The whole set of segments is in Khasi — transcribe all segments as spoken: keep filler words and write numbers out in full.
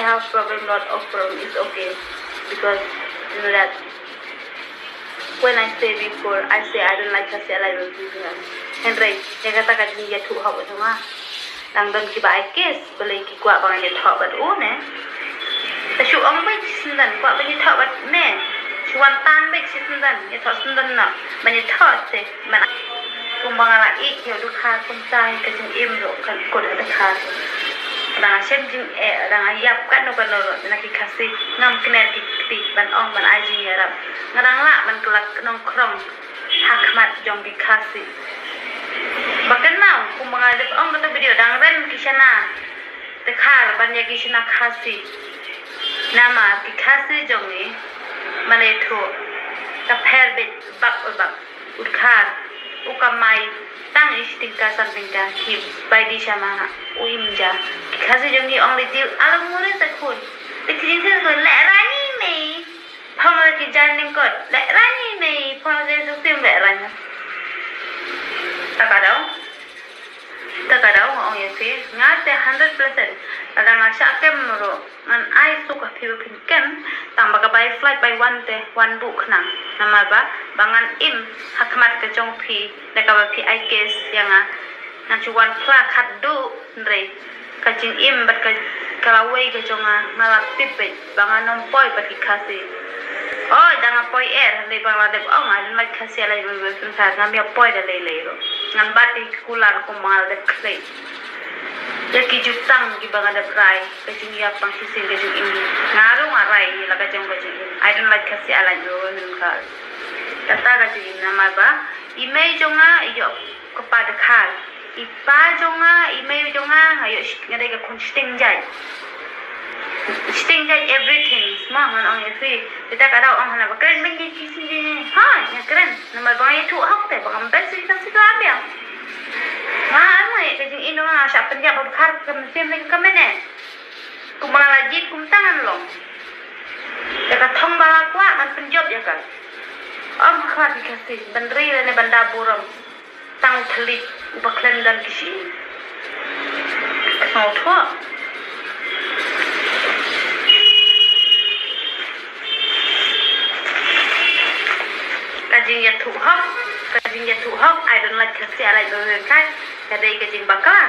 have problem, lot of problem, it's okay. Because you know that when I say before, I say I don't like Khasi, I like Khasi. Hynrei ïa kata ka jingïathuh hok jong nga, dang don kiba ai case, balei ki kwah ban ïathuh bad u ne? Te shu ong beit shi syndon, kwah ban ïathuh bad me. Shu wan tan beit shi syndon, ïathuh syndon noh. Ban ïathuh te, ban, kumba nga la ïeit ïa u dkhar kumta, ka jingim ruh kan kut ha dkhar. Dang shem jingeh, dang ïap katno katno ruh na ki Khasi, ngam kner ki kti ban ong ban ai jingïarap. Nga dang lah ban kylla nongkhrong ha khmat jong ki Khasi. Ba kynmaw, kumba nga dep ong kato video, dang rem ki shana dkhar ban ïa ki shana Khasi. Namar ki Khasi jong ngi, ma lei thuh, ka pher beit bak u bak. U dkhar u kamai tang ish tyngka san tyngka, ki bai di shama u im ja. Ki Khasi jong ngi ong lei, dil along mure sa khun. Te ki jingthir khun, leh rani mei. Phong la ki jan nyngkong, leh rani mei. Phong la ki jan suk tim, leh rani. Ta ka daw. Ta ka daw nga ong ïa phi, nga te hundred percent. Lada nga shah kem ruh, ngan ai suk ha phi ba phin kem, tang ba ka bai flight bai wan te, wan buh khnang. Namar ba, ba ngan im ha khmat ka jong phi, da kaba phi ai case ïa nga. Ngan shu wan phla khatduh, hynrei ka jingim bad ka, ka lawei ka jong nga, nga la tip beit ba ngan ym poi bad ki Khasi. Oh, da nga poi er, hynrei ba nga la dep ong, I don't like Khasi, I like Khasi, ngam ïa poi da lei lei ruh. Ngan bat ïa ki kular kumba nga la dep khlei. Ïa ki jutang kiba nga dep rai, ka jingïap tang shisien ka jingim. Nga ruh nga rai ïa la ka jong ka jingim. I don't like Khasi, I like women card. Kata ka jingim namar ba i mei jong nga i ïoh kpa dkhar. I pa jong nga, i mei jong nga, nga ïoh shi-, nga dei ka khun shiteng jait. Shiteng jait everything. Sma ngan ong ïa phi. Kita ka daw ong hana ba kren beiñ ki ki ki ki. Ha, nga kren. Namar ba nga ïathuh hok te, ba ngam best ïa ka sik la biang. Nga ong ïa ka jingim nga shah pynjah ba dkhar ka mynsiem lei ka mene. Kumba nga la jied kumta ngan long. Ïa ka thong ba nga kwah ngan pynjop ïa ka. Ym khmat ki Khasi ban ri lane ban da burom. Tang thylliej uba khlem don ki shi. Sngewthuh. Ka jingïathuh hok, ka jingïathuh hok, I don't like Khasi, I like Khasi, ka dei ka jingbakla.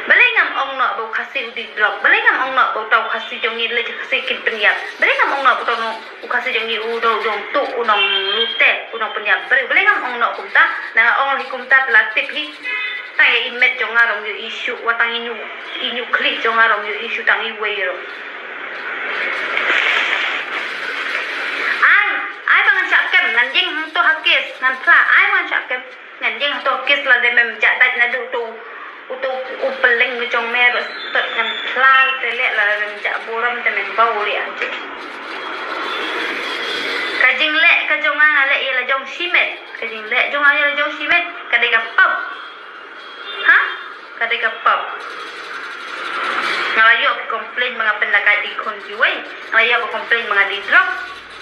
Balei ngam ong noh ba u Khasi u dih drok? Balei ngam ong noh ba uta u Khasi jong ngi leh Khasi kin pynïap? Balei ngam ong noh ba uta u Khasi jong ngi u dei u nongtuh, u nonglute, u nongpynïap briew? Balei ngam ong noh kumta? Nga ong hi kumta te la tip hi. Tang ïa i met jong nga ruh ym ïoh issue, wat tang i ñiuh, i ñiuh khlieh jong nga ruh ym ïoh issue tang iwei ruh. Ai, ai ba ngan shah kem, ngan ïeng hangto ha case, ngan phla, ai ba ngan shah kem. Ngan ïeng hato case lada mem jah dait naduh uto, uto u pylleng ka jong me ruh stet ngan phla te leh, lada mem jah burom te men bau leh aje. Ka jingleh ka jong nga nga leh ïa la jong shimet. Ka jingleh jong nga ïa la jong shimet ka dei ka pap. Ha? Ka dei ka pap. Nga la ïoh ka complain ba nga pynlait ka dei khun kiwei. Nga la ïoh ka complain ba nga dei drok.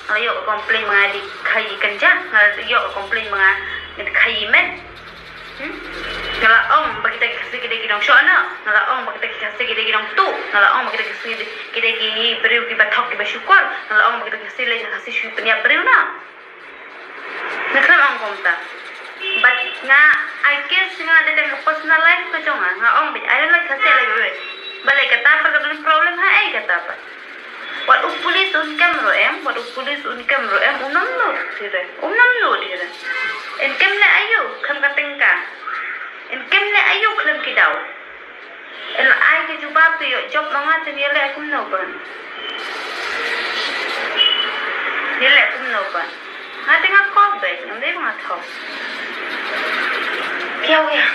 Nga la ïoh ka complain ba nga dei khaïi kynja. Nga la ïoh ka complain ba nga dei khaïi met. Hmm? Nga la ong ba kita ki Khasi ki dei ki nongshoh noh. Nga la ong ba kita ki Khasi ki dei ki nongtuh. Nga la ong ba kita ki Khasi ki dei ki briew kiba thok kiba shukor. Nga la ong ba kita ki Khasi leh Khasi shu pynïap briew noh. Nga khlem ong kumta. But nga, I guess nga dei tang ka personal life ka jong nga. Nga ong beit, I don't like Khasi, I like Khasi. Balei kata pat ka don problem ha ei kata pat. Wat u police un kem ruh em, wat u police un kem ruh em, un ym nud hi re, un ym nud hi re. Yn kem leh aïu, khlem ka tyngka. Yn kem leh aïu, khlem ki daw. Yn ai ka jubab te ïoh jop ma nga te ïaleh kumno ban. Ïaleh kumno ban. Nga te nga kop beit, ngam dei ba nga thok. Kiaw ïa.